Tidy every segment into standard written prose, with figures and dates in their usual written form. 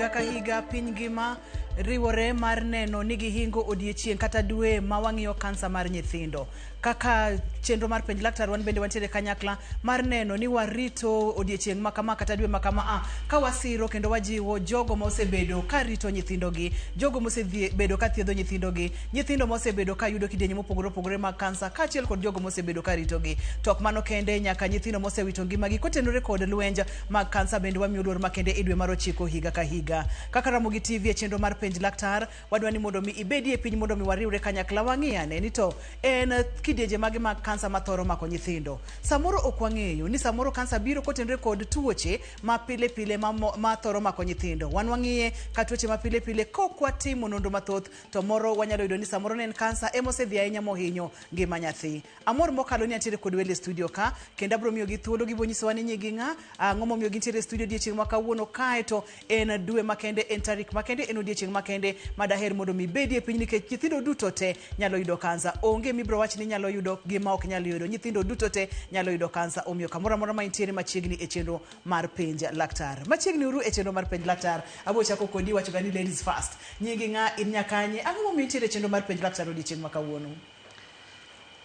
Higa ka higa piny ngima riwore mar neno ni gihingo odiechieng' kata dwe ma wang'iyo kansa mar nyithindo. Kaka chenro mar Penj Laktar, wan bende wantiere kanyakla mar neno ni warito odiechieng' ma kama kata dwe ma kama a ka wasiro kendo wajiwo jogo ma osebedo ka rito nyithindogi, jogo mosebedo ka thiedho nyithindogi, nyithindo mosebedo ka yudo kidienje mopogore opogore mag kansa kaachiel kod jogo mosebedo ka ritogi. To ok mano kende, nyaka nyithindo mosewito ngimagi kotenore kod lwenj mag kansa bende wamiyo luor makende e dwe mar ochiko higa ka higa. Kaka Ramogi TV e chenro mar Penj Laktar, wadwa ni mondo mi ibedie piny mondo mi wariwre kanyakla wang'i ane ni to en kidienje mage mag kansa mathoro mako nyithindo. Samoro ok wang'eyo ni samoro kansa biro kotenore kod tuoche ma pile pile ma thoro mako nyithindo. Wan wang'iye ka tuoche ma pile pile kok watimo nonro mathoth to moro wanyalo yudo ni samoro ne en kansa ema osedhi ahinya mohinyo ngima nyathi. Amor mokalo ni antiere kod welo e studio ka kendo abiro miyogi thuolo gibiro nyisowa ni nyigi ng'a, ang'o momiyo gintiere e studio odiechieng' ma kawuono kae to en dwe makende, en tarik makende, en odiechieng' makende ma daher mondo mi ibedie piny nikech nyithindo duto te nyalo yudo kansa. Onge mibiro wach ni nyalo yudo gi ma ok nyal yudo. Nyithindo duto te nyalo yudo kansa. Omiyo kamoro amora ma intiere machiegni e chenro mar Penj Laktar. Machiegni uru e chenro mar Penj Laktar. Abiro chako kodi wacho ga ni ladies first. Nyingi ng'a, in nyakanye, ang'o momiyo intiere e chenro mar Penj Laktar odiechieng' ma kawuono?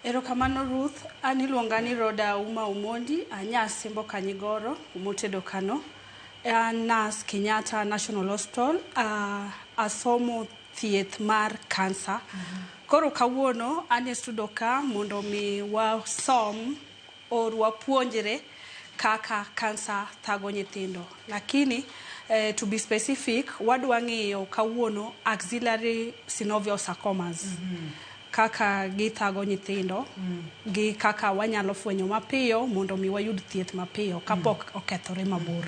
Erokamano Ruth, an iluonga ni Rhoda Auma Omondi, anya Simbo Kanyigoro, Omotedo Kano. An nurse Kenyatta National Hospital, asomo thieth mar kansa. Koro kawuono an e studio ka mondo mi wasom or wapuonjre kaka kansa thago nyithindo. Lakini to be specific, wadwa ng'iyo kawuono axillary synovial sarcomas. Kaka githago nyithindo gi kaka wanyalo fwenyo mapiyo mondo mi wayud thieth mapiyo kapok okethore mabor.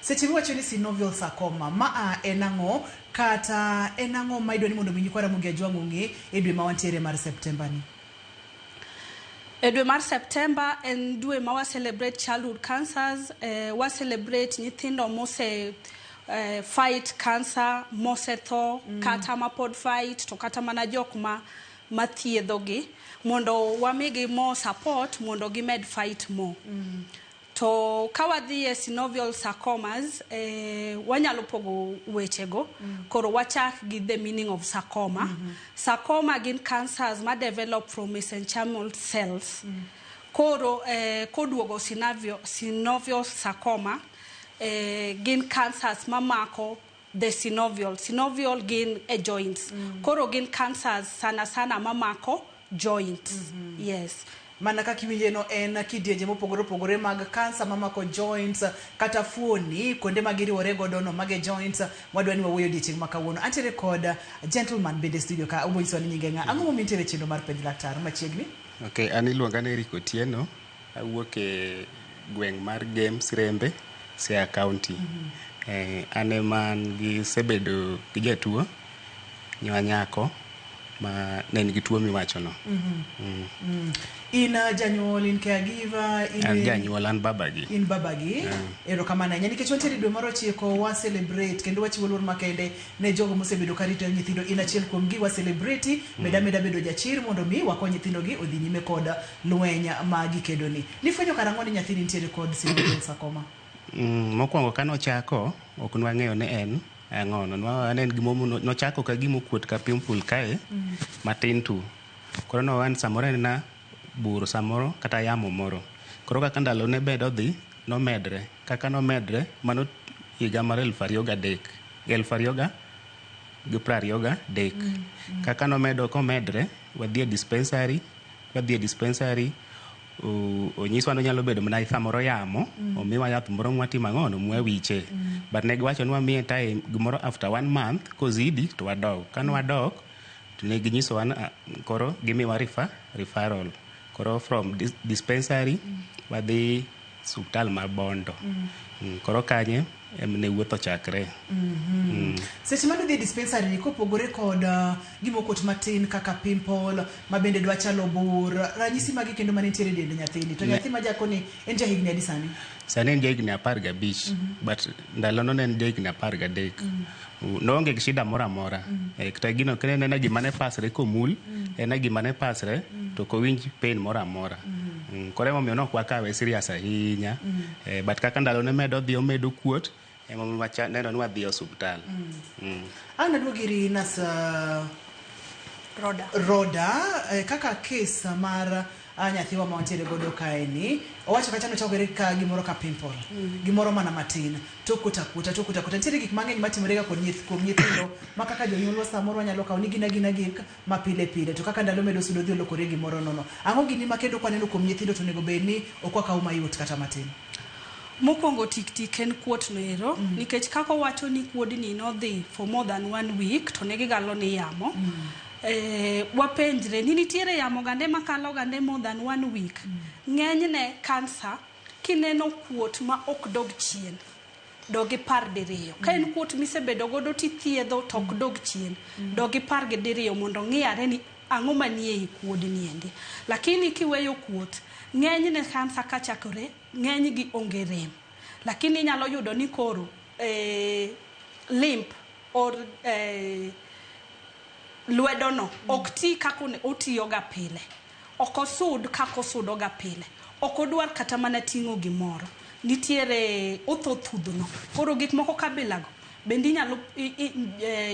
Seche miwacho ni synovial sarcoma, ma a en ang'o kata en ang'o ma idwa ni mondo mi nyikwa Ramogi Ajwang' ong'e e dwe ma wantiere mar Septemba ni? E dwe mar September en dwe ma wa celebrate childhood cancers, wa celebrate nyithindo mose fight cancer, mosetho, kata mapod fight, to kata mana jok ma mathiedho gi mondo wamigi more support mondo gimed fight more. To ka wadhi e synovial sarcomas, wanyalo pogo wechego. Koro wachak gi the meaning of sarcoma. Sarcoma gin cancers ma develop from mesenchymal cells. Koro koduogo synovial sarcoma, gin cancers mamako the synovial. Synovial gin e joints. Koro gin cancers sana sana mamako joints. Yes. Mana kaka iwinje no en kidienje mopogore opogore mag kansa mamako joints kata fuoni kuonde ma giriwore godo no mage joints wadwa ni wawuoyo odiechieng' ma kawuono. Antiere kod gentleman bende e studio ka, obiro nyisowa ni nyinge ng'a. Ang'o momiyo intiere e chenro mar Penj Laktar machiegni? Okay, an iluonga ni Eric Otieno, awuok e gweng' mar Gem Sirembe, Siaya County. An ema an gi sebedo gi jatuo nyako ma ne nigi tuo miwachono. In janyuol, in caregiver, in An janyuol, an babagi. In babagi. Erokamano ahinya nikech wantiere dwe mar ochiko wa celebrate kendo wachiwo luor makende ne jogo mosebedo ka rito nyithindo. In achiel kuom gi wa celebrate, meda meda bedo jachir mondo mi wakony nyithindo gi odhi nyime kod lweny ma gikedo ni. Nifwenyo karang'o ni nyathini nitiere kod synovial sarcoma? Mokwongo ka nochako, ok nwang'eyo ni en ang'ono. Ne en gimo nochako ka gima okuot ka pimple kae, matin tu. Koro nowa ni samoro en na bur samoro kata yamo moro. Koro kaka ndalo ne medo dhi, nomedre. Kaka nomedre, mano higa mar 2003. 2023. Kaka nomedo komedre, wadhi e dispensary, wadhi e dispensary, onyiswa ni onyalo bedo mana samoro yamo, omiwa yath moro mwatimo ang'ono, mwawiche. But ne giwacho ni wamiye time gimoro after one month, kozidi to wadok. Ka nwadok, to ne ginyisowa ni koro gimiwa referral. Koro from dispensary, wadhi suptal mar Bondo. Koro kanye em ne wuoth ochakre. Seche mane udhi e dispensary ni kopogore kod gima okuot matin kaka pimple ma bende dwa chalo bur, ranyisi mage kendo mane nitiere e dend nyathini? To nyathi ma jakoni en jahigni adi sani? Sani en jahigni 15, but ndalono ne en jahigni 13. Noonge gi shida moro amora. Kata gino kendo en gima ne pasre komul, en gima ne pasre to ok owinj pain moro amora. Koro emomiyo ne ok wakawe serious ahinya. But kaka ndalo ne medo dhi omedo kuot, Ema neno ni wadhi e osuptal. Ang' naduog iri nas Roda. Roda, kaka case mar nyathiwa ma wantiere godo kaeni, owacho kacha nochakore ka gimoro ka pimple, gimoro mana matin, to kuot akuota, to kuot akuota. Nitiere gik mang'eny matimore ga kod kuom nyithindo ma kaka jonyuolwa samoro wanyalo kawo ni gin agina gik ma pile pile, to kaka ndalo medo sudo dhi olokore gimoro nono. Ang'o gini ma kendo kwaneno kuom nyithindo to onego bed ni ok wakaw mayot kata matin? Mokwongo tik tik en kuot noero, nikech kaka owacho ni kuodni nodhi for more than one week to ne gigalo ni yamo. Wapenjre ni nitiere yamo gande makalo gande more than one week. Ng'enyne kansa kineno kuot ma ok dog chien, dog ipar diriyo. Ka en kuot misebedo godo tithiedho to ok dog chien, dog ipar gi diriyo mondo ng'iyare ni ang'o manie ei kuodni endi. Lakini kiweyo kuot, ng'enyne kansa kachakore, ng'enygi onge rem. Lakini inyalo yudo ni koro limp or lwedono ok ti kaka otiyoga pile. Ok osud kaka osudoga pile. Ok odwar kata mana ting'o gimoro. Nitiere otho thudhno. Koro gik moko kabilago bende inyalo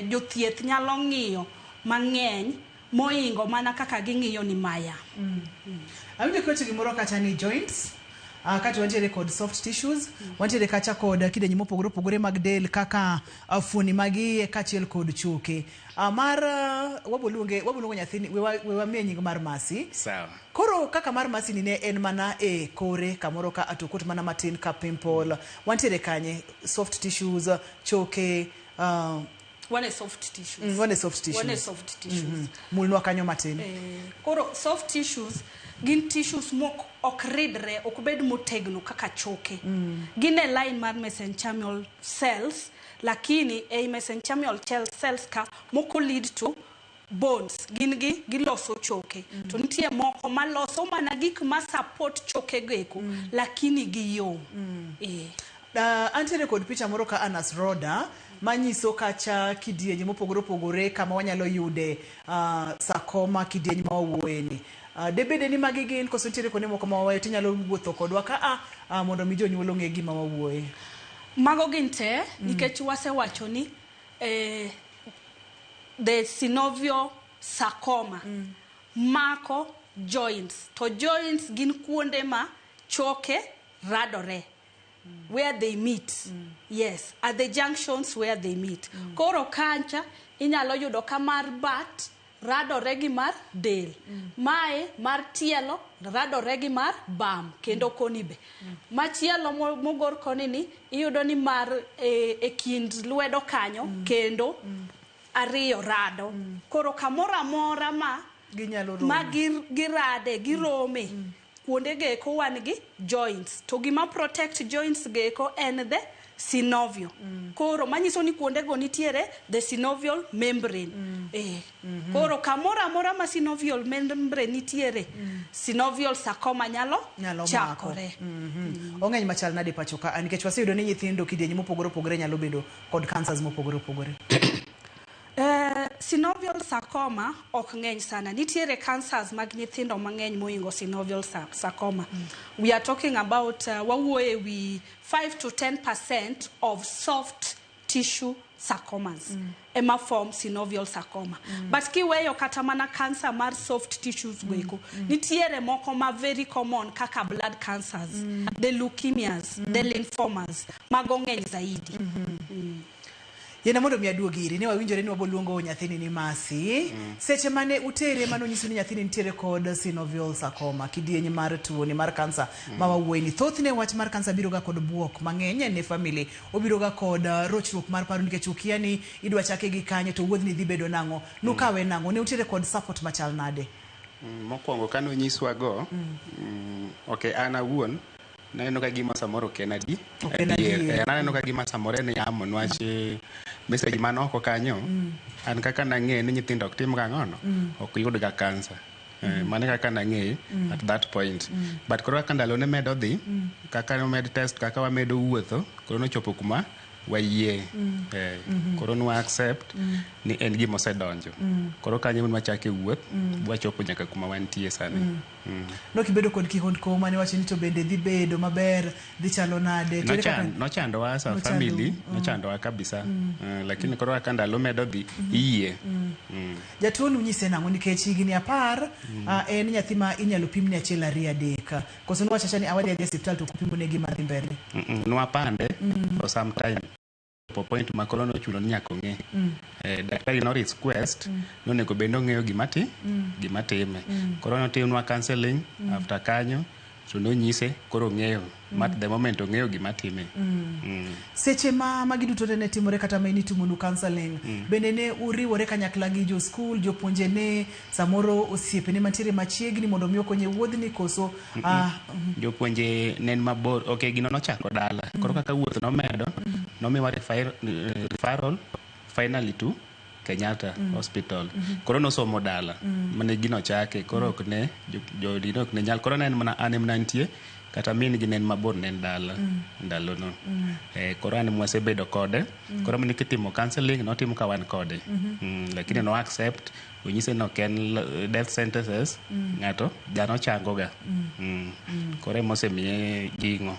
jothieth nyalo ng'iyo mang'eny moingo mana kaka ging'iyo ni maya. Awinjo kiwacho gimoro kacha ni joints. Kato wantiere kod soft tissues, wantiere kacha kod kidienje mopogore opogore mag del kaka fuoni mag iye kaachiel kod choke. Mar waboluonge waboluongo nyathini we wamiye nying mar Mercy. Sawa. Koro kaka mar Mercy ni ne en mana e kore kamoro ka atokot mana matin ka pimple. Wantiere kanye? Soft tissues, choke, Wane soft tissues. Wane soft tissues. Wane soft tissues. Mulnwa kanyo matin. Koro soft tissues gin tissues mok ok ridre, ok bed motegno kaka choke. Gin e line mar mesenchymal cells, lakini ei mesenchymal cells ka moko lead to bones, gin gi giloso choke. To nitie moko maloso mana gik ma support choke go eko, lakini giyom. Antiere kod picha moro ka Anas Roda manyiso kacha kidienje mopogore opogore kama wanyalo yude sarcoma kidieny ma wawuoyeni. Debede ni magi gin koso nitiere kuonde moko ma waweyo tinyalo wuotho kodwa ka a mondo mi jonyuol ong'e gima wawuoye. Mago gin te, nikech wasewacho ni the synovial sarcoma mako joints, to joints gin kuonde ma choke radore, where they meet. Yes, at the junctions where they meet. Koro kancha inyalo yudo ka mar bat radore gi mar del. Mae mar tielo radore gi mar bam kendo koni be. Machielo mogor koni ni iyudo ni mar e kind lwedo kanyo kendo ariyo rado. Koro kamoro amora ma ginyalo romo. Ma girade girome. Kuonde geko wan gi joints. To gima protect joints geko en the synovial. Koro manyiso ni kuonde go nitiere the synovial membrane. Koro kamoro amora ma synovial membrane nitiere, synovial sarcoma nyalo nyalo mako. Chakore. Ong'eny machal nade pacho ka? Nikech waseyudo ni nyithindo kidienje mopogore opogore nyalo bedo kod cancers mopogore opogore. Synovial sarcoma ok ng'eny sana. Nitiere cancers mag nyithindo mang'eny moingo synovial sarcoma. We are talking about wawuoye wi 5 to 10% of soft tissue sarcomas ema form synovial sarcoma. But kiweyo kata mana cancer mar soft tissues goeko, nitiere moko ma very common kaka blood cancers, the leukemias, the lymphomas, mago ng'eny zaidi. Yena mondo mi aduog iri, ne wawinjore ni waboluongo nyathini ni Mercy. Seche mane utere mane onyisu ni nyathini nitiere kod synovial sarcoma, kidieny mar tuoni mar kansa ma wawuoye ni. Thothne wach mar kansa biro ga kod buok mang'eny ne family. Obiro ga kod rochruok mar paro nikech ukia ni idwa chake gi kanye to wuodhni dhi bedo nang'o. Nukawe nang'o? Ne utiere kod support machal nade? Mokwongo kane onyiswa go, okay, an awuon naneno ka gima samoro ok en Ok en adier. adier. Naneno ka gima samoro en yamo niwach message man oko kanyo, an kaka nang'eyo ni nyithindo ok tim ga ang'ono, ok yud ga kansa. Mano e kaka nang'eyo at that point. But koro kaka ndalo ne medo dhi, kaka nomed test, kaka wamedo wuotho, koro nochopo kuma Wayie. Koro nwa accept ni en gima osedonjo. Koro kanyo ema wachake wuoth, wachopo nyaka kuma wantie sani. Nokibedo kod kihondko mane wacho ni to bende dhi bedo maber, dhi chalo nade? To ere kaka- Nochandowa as a Nochandou, family, nochandowa kabisa. Lakini koro kaka ndalo medo dhi, iyie. Jatuo nunyise nang'o nikech higni 10 en nyathi ma inyalo pimne 1 2 3. Koso nuwacho awacha ni awadhi adhi e osiptal to ok upimone gima dhi mbele. Nwapande for some time. Po point ma koro nochuno ni nyaka ong'e. Daktari no request nonego bed ni ong'eyo gima time. Koro notimnwa counseling after kanyo to nonyise koro ong'eyo. But the moment ong'eyo gima time. Seche ma magi duto te ne timore kata ma nitimonu counseling, bende ne uriwore kanyakla gi jo skul, jopuonjene, samoro osiepene mantiere machiegni mondo mi okonye wuodhni koso Jopuonje ne en mabor. Okay, gino nochako dala. Koro kaka wuoth nomedo, nomiwa referral finally to Kenyatta Hospital. Koro nosomo dala. Mane gino chake. Koro ok ne jo ok ne nyal. Koro ne en mana an ema nitie kata min gi ne en mabor ne en dala ndalono. Koro an ema wasebedo kode. Koro mane kitimo counseling notimo ka wan kode. Lakini no accept onyise ni ok en death sentences ng'ato dhano chango ga. Koro ema osemiye jing'o.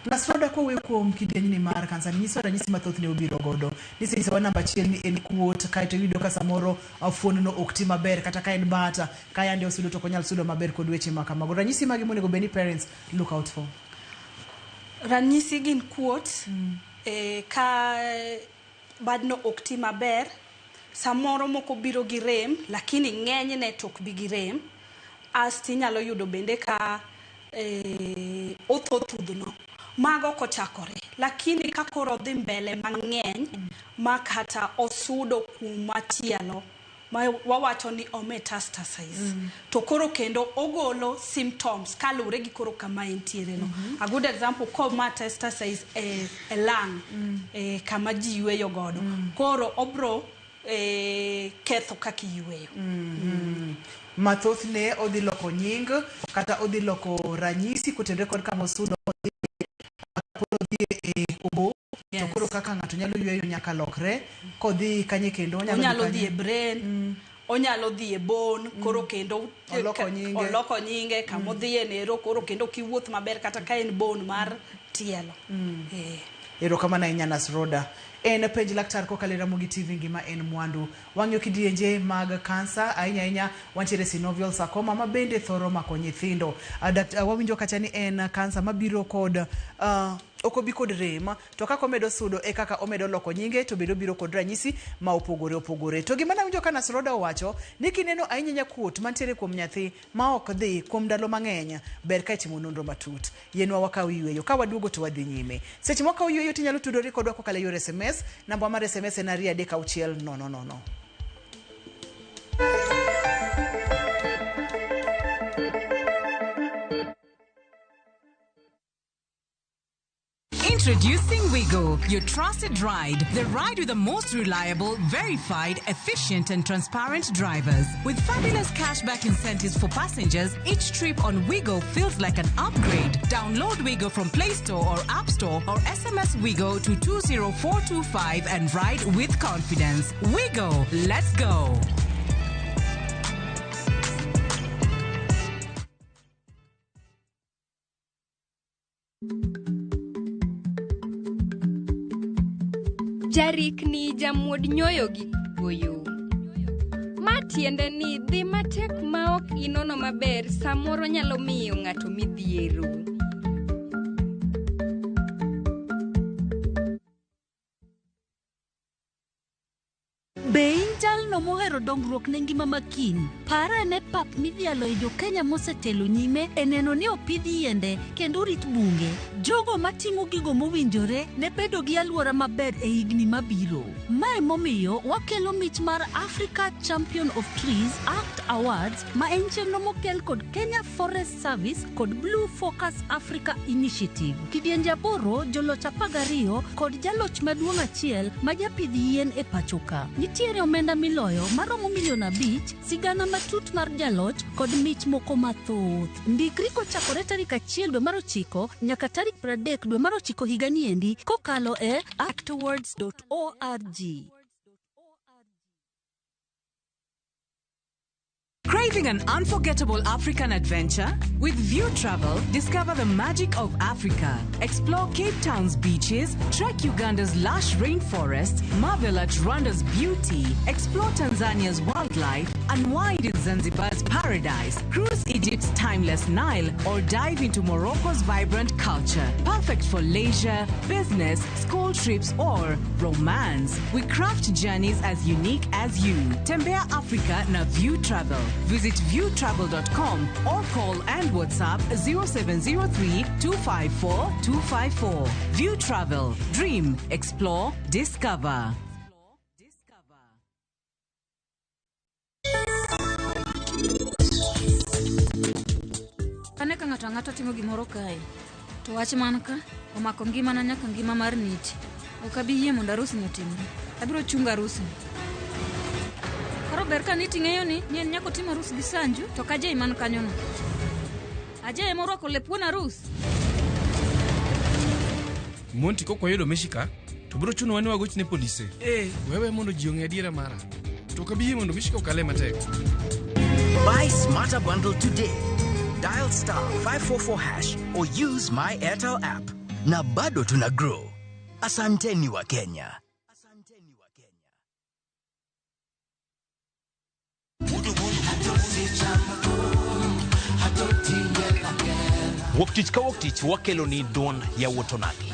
Nasroda kowuoyo kuom kidienyni mar kansa nyiso ranyisi mathoth ne obiro godo. Nisenyisowa namba 1 ni en kuot, kaeto iyudo ka samoro fuon no ok ti maber kata ka en bata, ka yande osudo to ok onyal sudo maber kod weche ma kamago. Ranyisi mage monego bed ni parents look out for? Ranyisi gin kuot, ka badno ok ti maber, samoro moko biro gi rem, lakini ng'enyne to ok bi gi rem. Asti inyalo yudo bende ka otho thudhno. Mago kochakore, lakini ka koro odhi mbele mang'eny ma kata osudo kuma chielo ma wawacho ni o metastasize, to koro kendo ogolo symptoms kaluwore gi koro kama entiere no. A good example, ko metastasize e lung, kama ji yweyo godo, koro obro ketho kaka iyweyo. Mathothne odhi loko nying kata odhi loko ranyisi kotenore kod kama osudo, odhi e obo. To koro kaka ng'ato nyalo yweyo nyaka lokre kodhi kanye kendo onyalo dhi e brain, onyalo dhi e bone, koro kendo oloko nyinge, oloko nyinge kama odhiye nero, koro kendo kiwuoth maber kata ka en bone mar tielo. Erokamano ahinya Nasroda. En penj laktar kokalo e Ramogi TV ngima en mwandu. Wang'iyo kidienje mag kansa, ahinya ahinya wantiere synovial sarcoma ma bende thoro mako nyithindo. Wawinjo kacha ni en kansa mabiro kod ok obi kod rem, to kaka omedo sudo e kaka omedo loko nyinge to bende obiro kod ranyisi ma opogore opogore. To gima nawinjo ka Nasroda owacho ni kineno ahinya ahinya kuot mantiere kuom nyathi ma ok dhi kuom ndalo mang'eny, ber ka itimo nonro matut. Yienwa wakaw yweyo, ka waduogo to wadhi nyime. Seche mwakawo yweyo tinyalo tudori kodwa kokalo e yor SMS, namba mar SMS en 236 0 0. Introducing Wigo, your trusted ride. The ride with the most reliable, verified, efficient and transparent drivers. With fabulous cashback incentives for passengers, each trip on Wigo feels like an upgrade. Download Wigo from Play Store or App Store or SMS Wigo to 20425 and ride with confidence. Wigo, let's go. Jarikni jamuod nyoyo gi goyo. Ma tiende ni dhi matek ma ok inono maber samoro nyalo miyo ng'ato midhiero. Be in jalno mohero dongruok ne ngima ma kiny? Par ane pap midhialo e jo-Kenya mosetelo nyime e neno ni opidh yiende kendo orit bunge. Jogo matimo gigo mowinjore ne bedo gi alwora maber e higni mabiro. Mae momiyo wakelo mich mar Africa Champion of Trees Act Awards ma en chenro mokel kod Kenya Forest Service kod Blue Focus Africa Initiative. Kidienje 8, joloch 12 kod jaloch maduong' achiel ma japidh yien e pacho ka. Nitiere omenda Omenda miloyo maromo milion 5, sigana matut mar jaloch kod mich moko mathoth. Ndikri kochakore tarik 1 dwe mar 9 nyaka tarik 30 dwe mar 9 higani endi kokalo e actawards.org. Craving an unforgettable African adventure? With View Travel, discover the magic of Africa. Explore Cape Town's beaches, trek Uganda's lush rainforests, marvel at Rwanda's beauty, explore Tanzania's wildlife, unwind in Zanzibar's paradise, cruise Egypt's timeless Nile, or dive into Morocco's vibrant culture. Perfect for leisure, business, school trips, or romance. We craft journeys as unique as you. Tembea Africa na View Travel. Visit viewtravel.com or call and WhatsApp 0703 254 254. View Travel. Dream, explore, discover. Ane ka ng'ato ang'ata timo gimoro kae, to wach man ka omako ngimana nyaka ngima mar Niti. Ok abi yie mondo arusni otimre. Abiro chungo arusni. Koro ber ka Niti ng'eyo ni en nyaka otim arus gi Sanju to ok Ajay man kanyono. Ajay ema orwako lep wuon arus. Monty kok wayudo Mishika, to biro chunowa ni wagoch ne polise. Wewe mondo ji ong'e adiera mara. To ok abi yie mondo Mishika okale matek. Buy Smarter Bundle today. Dial star 544 hash or use my Airtel app. Na bado tuna grow. Asanteni wa Kenya. Wuok tich ka wuok tich wakelo ni duond yawuot onagi.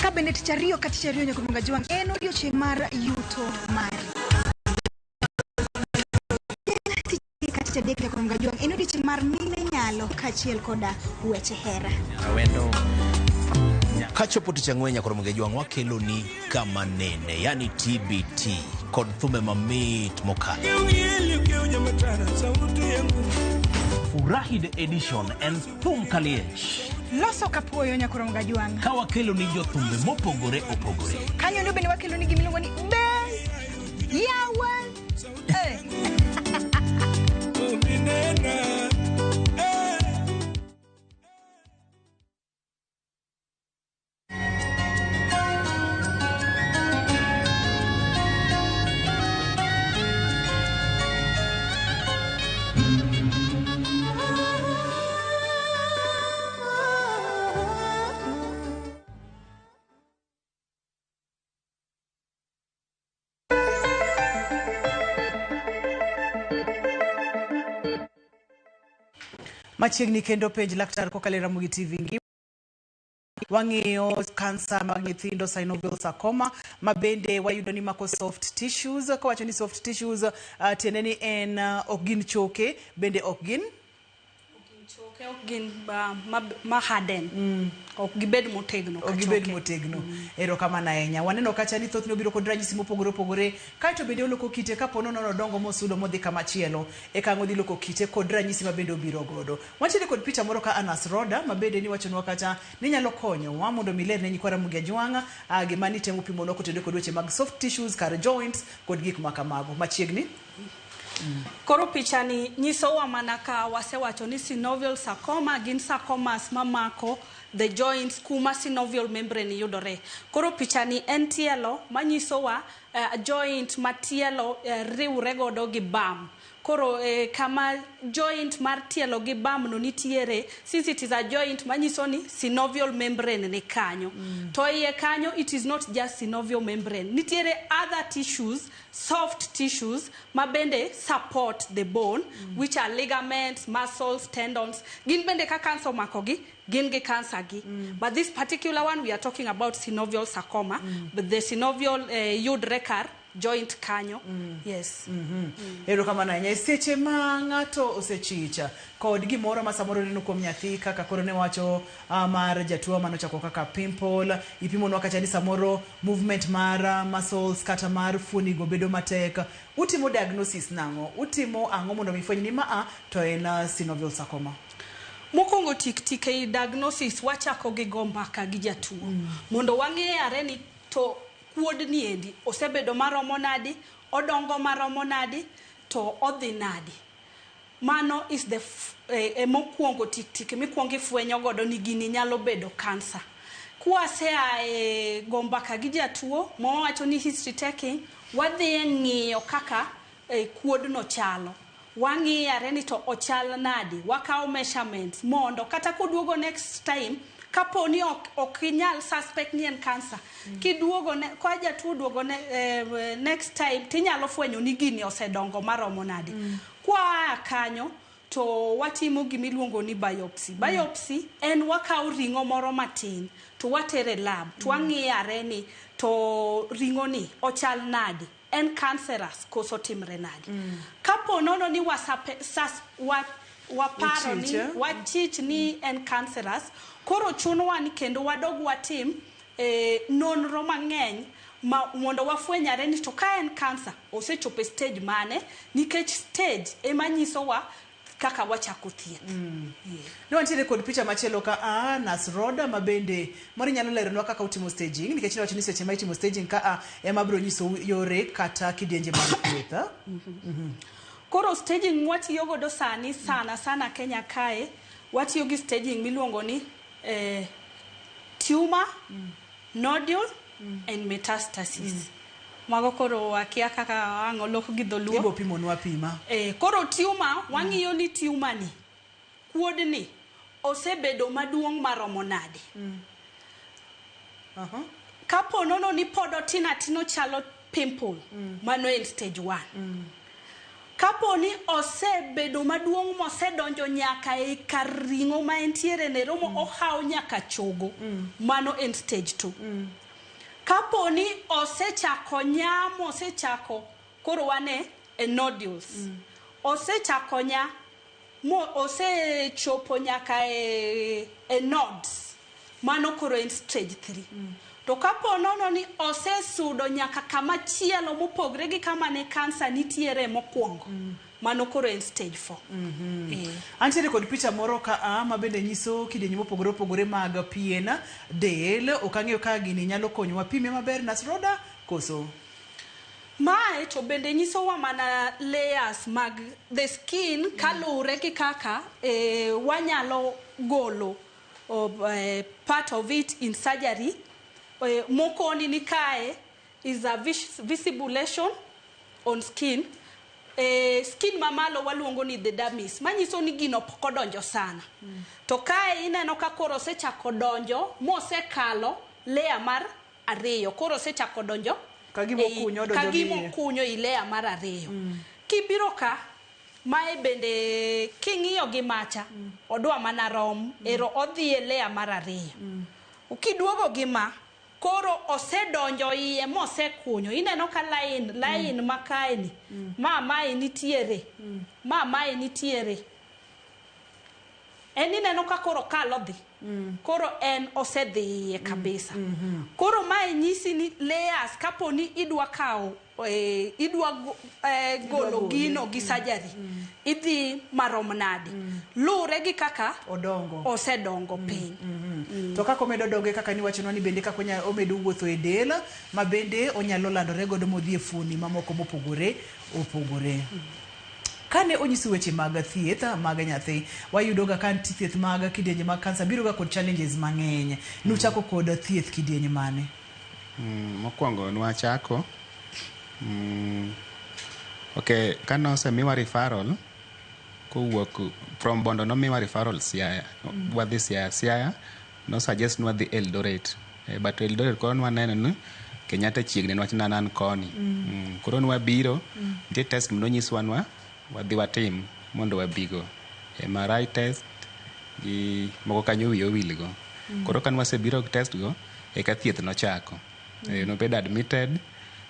Ka bende tich ariyo ka tich ariyo nyaka Munga Jwang' en odiochieng' mar yuto mari. Tich ka tich adek nyaka Munga Jwang' en odiochieng' mar mine nyalo kaachiel koda weche hera. Kachopo tich ang'wen nyaka Ramogi Ajwang' wakelo ni kama nene, yani TBT kod thumbe mamit mokalo. Furahi the edition en thum kaliech. Loso kapuoyo nyaka Ramogi Ajwang'. Ka wakelo ni jothumbe mopogore opogore. Kanyo ndo bende wakelo ni gimiluongo ni be yawa. Machiegni kendo penj laktar kokalo e Ramogi TV ngima. Wang'iyo kansa mag nyithindo synovial sarcoma ma bende wayudo ni mako soft tissues. Kawacho ni soft tissues tiende ni en ok gin choke, bende ok gin choke, ok gin ma harden. Ok gibed motegno ka Ok gibed choke. motegno. Erokamano ahinya. Waneno kacha ni thothne obiro kod ranyisi mopogore opogore. Kaeto bende oloko kite kapo nono nodongo mosudo modhi kamachielo. Eka ang' odhi loko kite kod ranyisi ma bende obiro godo. Wantiere kod picha moro ka Anas Roda ma bende niwachonwa kacha ni nyalo konyowa mondo mi ler ne nyikwa Ramogi Ajwang' gima nitemo pimonwa kotenore kod weche mag soft tissues kar joints kod gik ma kamago. Machiegni. Koro picha ni nyisowa mana ka wasewacho ni synovial sarcoma gin sarcomas mamako the joints kuma synovial membrane yudore. Koro picha ni en tielo manyisowa joint ma tielo riwre godo gi bam. Koro kama joint mar tielo gi bam no nitiere, since it is a joint manyiso ni synovial membrane ni kanyo. To iye kanyo it is not just synovial membrane. Nitiere other tissues, soft tissues ma bende support the bone, which are ligaments, muscles, tendons. Gin bende ka cancer omako gi, gin gi cancer gi. But this particular one we are talking about synovial sarcoma, but the synovial yudre kar joint kanyo. Yes. Erokamano ahinya. E seche ma ng'ato osechicha kod gimoro ma samoro neno kuom nyathi kaka koro ne wacho mar jatuo manochako kaka pimple, ipimonwa kacha ni samoro movement mar muscles kata mar fuonigo bedo matek. Utimo diagnosis nang'o? Utimo ang'o mondo mi fweny ni maa to en synovial sarcoma? Mokwongo tik tik ei diagnosis wachako gi go mbaka gi jatuo. Mondo wang'e are ni to kuodni endi osebedo maromo nadi, Odongo maromo nadi to odhi nadi. Mano is the mokwongo tik tik mikwongo ifwenyo godo ni gini nyalo bedo kansa. Kwasea e go mbaka gi jatuo mawawacho ni history taking, wadhi e ng'iyo kaka kuodno chalo. Wang'iyare ni to ochal nadi, wakawo measurements mondo kata koduogo next time, kapo ni ok inyal suspect ni en cancer, kiduogo ne, ka jatuo oduogo ne, next time tinyalo fwenyo ni gini osedongo maromo nadi. Kwaa kanyo to watimo gimiluongo ni biopsy. Biopsy en wakawo ring'o moro matin to watere lab to wang'iyare ni to ring'o ni ochal nadi, en cancerous koso timre nadi. Kapo nono ni waparo ni Uchich, eh? wachich ni en cancerous, koro chunowa ni kendo wadog watim nonro mang'eny ma mondo wafwenyare ni to ka en cancer osechopo e stage mane, nikech stage ema nyisowa kaka wachako thieth. Ne wantiere kod picha machielo ka a Nas Roda ma bende moro inyalo leronwa kaka utimo staging, nikech niwacho ni seche ma itimo staging ka a ema biro nyisou yore kata kidienje mag thieth. Koro staging mwatiyo godo sani sana sana Kenya kae, watiyo gi staging miluongo ni tumor, nodule and metastasis. Mago koro akia kaka ang' olok gi dholuo. Ibo pimonwa pima. Koro tumor, wang'iyo ni tumor ni, kuodni, osebedo maduong' maromo nade. Kapo nono ni pod otin atin ochalo pimple, mano en stage 1. Kapo ni osebedo maduong' mosedonjo nyaka e kar ring'o ma entiere ne romo ohawo nyaka chogo, mano en stage 2. Kapo ni osechako nyamo, osechako, koro wane e nodules. Osechako nya, mo osechopo nyaka e nodes, mano koro en stage 3. To kapo nono ni osesudo nyaka kama chielo mopogre gi kama ne kansa nitiere mokwongo, mano koro en stage 4. Antiere kod picha moro ka a ma bende nyiso kidienje mopogore opogore mag pien del. Ok ang'eyo ka gini nyalo konyowa pime maber, Nas Roda, koso? Mae to bende nyisowa mana layers mag the skin kaluwre gi kaka wanyalo golo part of it in surgery. Mokoni ni kae is a visible lesion on skin. Skin mamalo waluongo ni the dermis, manyiso ni gino pok odonjo sana. To kae ineno ka koro osechako donjo mosekalo layer mar 2, koro osechako donjo Ka gima okunyo odonjo ka gima gi iye. okunyo i layer mar 2. Kibiro ka, mae bende king'iyo gi macha, odwa mana rom, ero odhi e layer mar 2. Kiduogo gi ma, koro osedonjo iye mosekunyo. Ineno ka line ma kae ni, ma mae nitiere, ma mae nitiere. En ineno ka koro kalo dhi. Koro en osedhi iye kabisa. Koro mae nyisi ni layers, kapo ni idwa kawo, idwa golo gino gi surgery, idhi marom nade? Luwre gi kaka odongo. Osedongo piny. To kaka omedo dongo e kaka niwachonwa ni bende kaka omedo wuotho e del, ma bende onyalo landore godo modhi e fuoni mamoko mopogore opogore. Kane onyiso weche mag thieth mag nyathi, wayudo ga ka nitie thieth mag kidienje mag kansa biro ga kod challenges mang'eny. Nuchako kod thieth kidienje mane? Mokwongo nwachako, okay, kane osemiwa referral kowuok from Bondo, nomiwa referral Siaya. Wadhi Siaya, Siaya no suggest ni wadhi Eldoret. But Eldoret koro nwaneno ni Kenyatta chiegni niwach nan koni. Koro nwabiro, nitie test manonyiswa nwa wadhi watim mondo wabigo. MRI test gi moko kanyo wiye owilgo. Koro ka nwasebiro gi test go, eka thieth nochako. Nobedo admitted,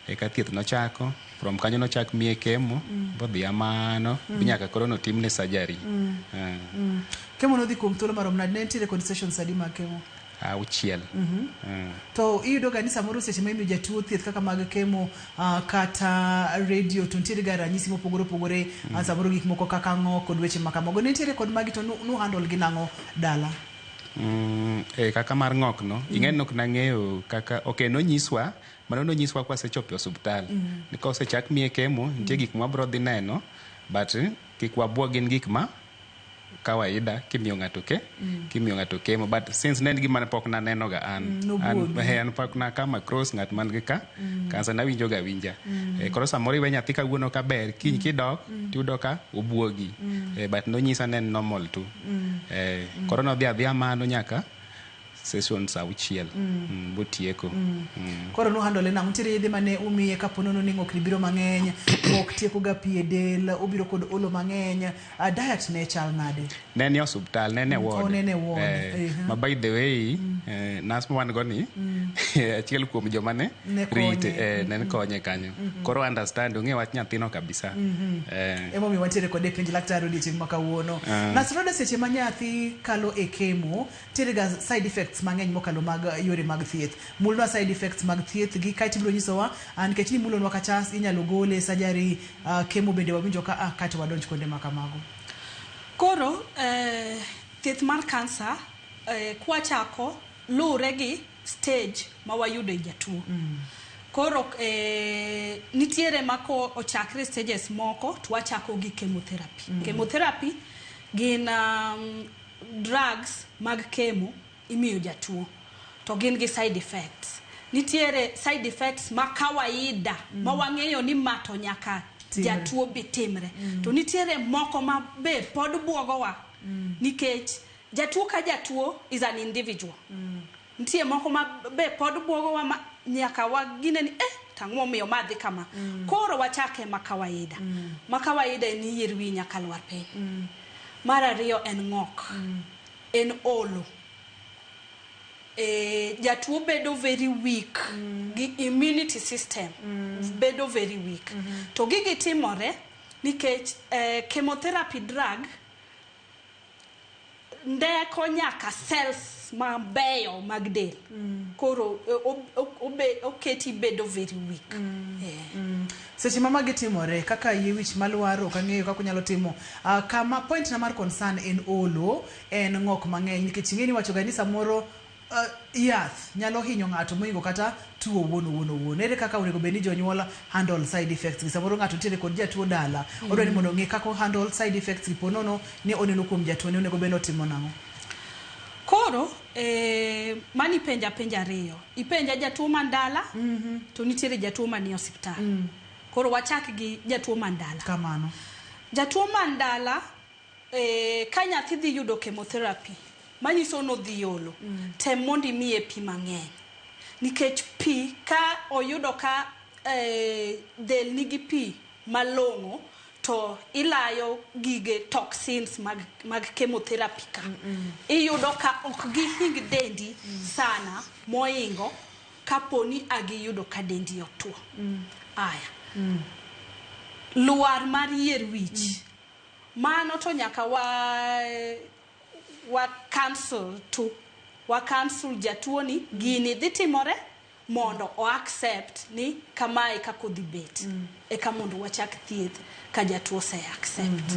eka thieth nochako. From kanyo nochak miye chemo, bodhi amano, nyaka koro notimne surgery. Chemo nodhi kuom thuolo marom nade? Ne nitiere kod sessions adi mag chemo? 6. To iyudo ga ni samoro seche ma imiyo jatuo thieth kaka mag chemo, kata radio, to nitiere ga ranyisi mopogore opogore, samoro gik moko kaka ng'o kod weche ma kamago. Ne nitiere kod magi to nu handle gi nang'o dala? E kaka mar ng'ok no, ing'e ni ok nang'eyo kaka, ok nonyiswa, mano nonyiswa kwasechopo e osuptal. Ni kosechak miye chemo, nitie gik mwabro dhi neno, but kik wabuog gin gik ma kawaida kimiyo ng'ato ke kimiyo ng'ato chemo but since ne en gima ne pok naneno ga an an, Nobuogi. an pok na come across ng'at man gi ka kansa nawinjo ga winja. Koro samoro iwe nyathi kawuono ka ber kiny kidok tiyudo ka obuogi. But nonyisa ne en normal tu. Koro nodhi adhiya mano nyaka sessions 6 botieko. Koro nuhandle nang'o? Nitiere yedhe mane umiye kapo nono ni ng'okni biro mang'eny, ng'ok tieko ga pi e del, obiro kod olo mang'eny. Diet ne chal nade? Ne ni osuptal, ne en e ward. Oh, ne en e ward. Ma by the way, nurse ma wan go ni achiel kuom joma ne Ne konye. rite, ne konye kanyo. Koro understand, ong'e wach nyathino kabisa. Emomiyo wantiere kode e penj laktar odiochieng' ma kawuono. Nurse Rhoda, seche ma nyathi kalo e chemo, nitiere ga side effects mang'eny mokalo mag yore mag thieth. Mulnwa side effects mag thieth gi kaeto ibiro nyisowa, nikech nimulonwa kacha inyalo gole surgery, chemo bende wawinjo ka kaeto wadonj kuonde ma kamago. Koro thieth mar kansa kwachako luwre gi stage ma wayudo e jatuo. Koro nitiere ma ko ochakre stages moko to wachako gi chemotherapy. Chemotherapy gin drugs mag chemo imiyo jatuo to gin gi side effects. Nitiere side effects ma kawaida ma wang'eyo ni ma to nyaka Timre. jatuo bi timre. To nitiere moko ma be pod buogowa nikech jatuo ka jatuo is an individual. Nitie moko ma be pod buogowa ma nyaka wagine ni tang'o momiyo ma dhi kama. Koro wachake ma kawaida. Ma kawaida en ni yier wi nyaka lwar piny. Mar ariyo en ng'ok. En olo. Jatuo bedo very weak gi immunity system bedo very weak. To gigi timore nikech chemotherapy drug ndeko nyaka cells mabeyo mag del. Koro oketi bedo very weak. Seche ma magi timore, kaka yie wich malwar, ok ang'eyo kaka unyalo timo. Kama point na mar concern en olo, en ng'ok mang'eny, nikech ing'e ni iwacho ga ni samoro yath nyalo hinyo ng'ato mohingo kata tuo owuon owuon owuon. Ere kaka onego bed ni jonyuol handle side effects gi? Samoro ng'ato nitiere kod jatuo dala, odwa ni mondo ong'e kaka o handle side effects gi, po nono ni oneno kuom jatuo ni onego bed ni otimo nang'o? Koro mani penja penja ariyo. Ipenja jatuo man dala, to nitiere jatuo manie osiptal. Koro wachak gi jatuo man dala. Kamano. Jatuo man dala, ka nyathi dhi yudo chemotherapy, manyiso ni odhi olo, tem mondo imiye pi mang'eny. Nikech pi ka oyudo ka del nigi pi malong'o, to ilayo gige toxins mag chemotherapy ka. Iyudo ka ok gihing dendi sana moingo kaponi agiyudo ka dendi otuo. Aya. Lwar mar yier wich. Mano to nyaka wa cancel tu. Wa cancel jatuo ni gini dhi timore mondo o accept ni kamae kaka odhi bet. Eka mondo wachak thieth ka jatuo ose accept.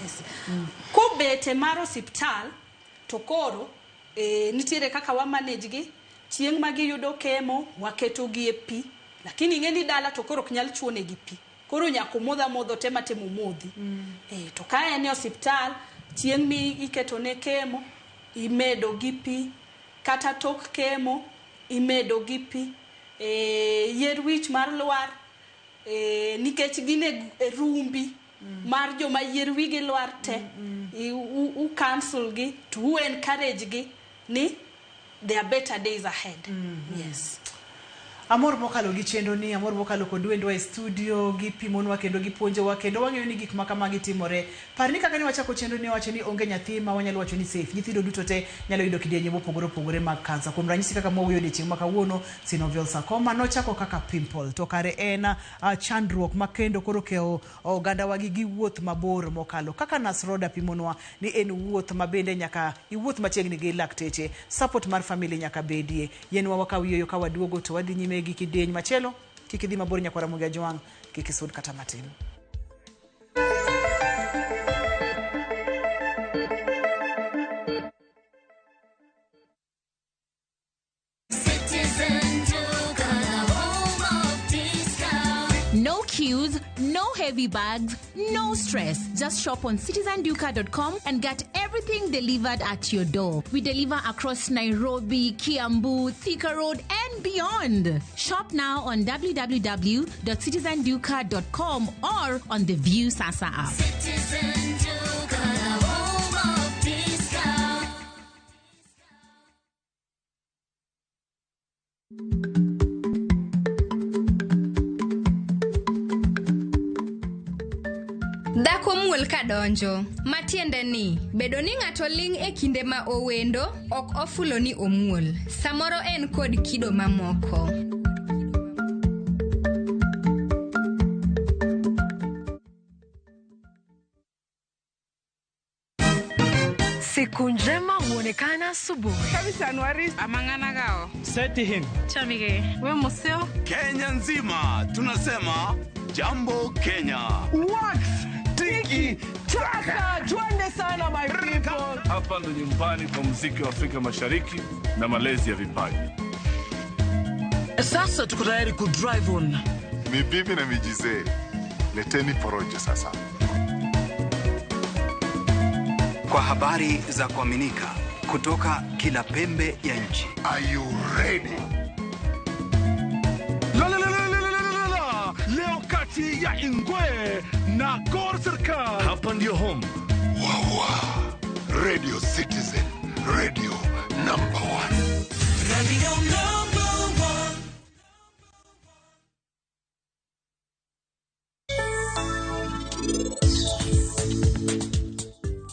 Yes. Kobete mar osiptal to koro nitiere kaka wa manage gi. Chieng' ma giyudo chemo waketo gi e pi. Lakini ing'e ni dala to koro ok nyal chuone gi pi. Koro nyaka omodh amodha otem atema omodhi. To ka en e osiptal, chieng' mi iketone chemo, imedo gi pi, kata tok chemo, imedo gi pi. Yier wich mar lwar, nikech gin e rumbi mar joma yier wigi lwar te, u cancel gi, to u encourage gi ni there are better days ahead. Yes. Amor mokalo gi chenro ni, amor mokalo kod wendwa e studio, gipimonwa kendo gipuonjowa, kendo wang'eyo ni gik ma kamagi timore. Par ni kaka ne wachako chenro ni wacho ni onge nyathi ma wanyalo wacho ni safe. Nyithindo duto te nyalo yudo kidienje mopogore opogore mag kansa. Kuom ranyisi kaka mwawuoyo odiochieng' ma kawuono, synovial sarcoma nochako kaka pimple, to kare en chandruok ma kendo koro kewo ogandawa gi wuoth mabor mokalo. Kaka Nurse Rhoda pimonwa ni en wuoth ma bende nyaka iwuoth machiegni gi lakteche, support mar family nyaka bedie. Yienwa wakaw yueyo ka waduogo to wadhi nyime gi kidieny machielo. Kik idhi mabor nyakwara Ramogi Ajwang', kik isud kata matin. heavy bags, no stress. Just shop on citizenduka.com and get everything delivered at your door. We deliver across Nairobi, Kiambu, Thika Road, and beyond. Shop now on www.citizenduka.com or on the View Sasa app. Citizen Duka, the home of discount. Dhako muol kadonjo, matiende ni bedo ni ng'ato ling' e kinde ma owendo ok ofulo ni omuol. Samoro en kod kido mamoko. Siku njema huonekana asubuhi. Kabisa Anuari amang'ana gao. Setihin. Chamige. We museo. Kenya nzima tunasema jambo Kenya. Wax tiki taka, twende sana my people. Hapa ndo nyumbani kwa muziki wa Afrika Mashariki na malezi ya vipaji. Sasa tuko tayari ku drive on. Ni bibi na mijizee, leteni porojo sasa. Kwa habari za kuaminika kutoka kila pembe ya nchi. Are you ready? La, la, la, la, la, la, la, la. Leo kati ya Ingwe na Gor Serikal. Hapa ndio home. Wawa. Radio Citizen, radio number one. Radio number one.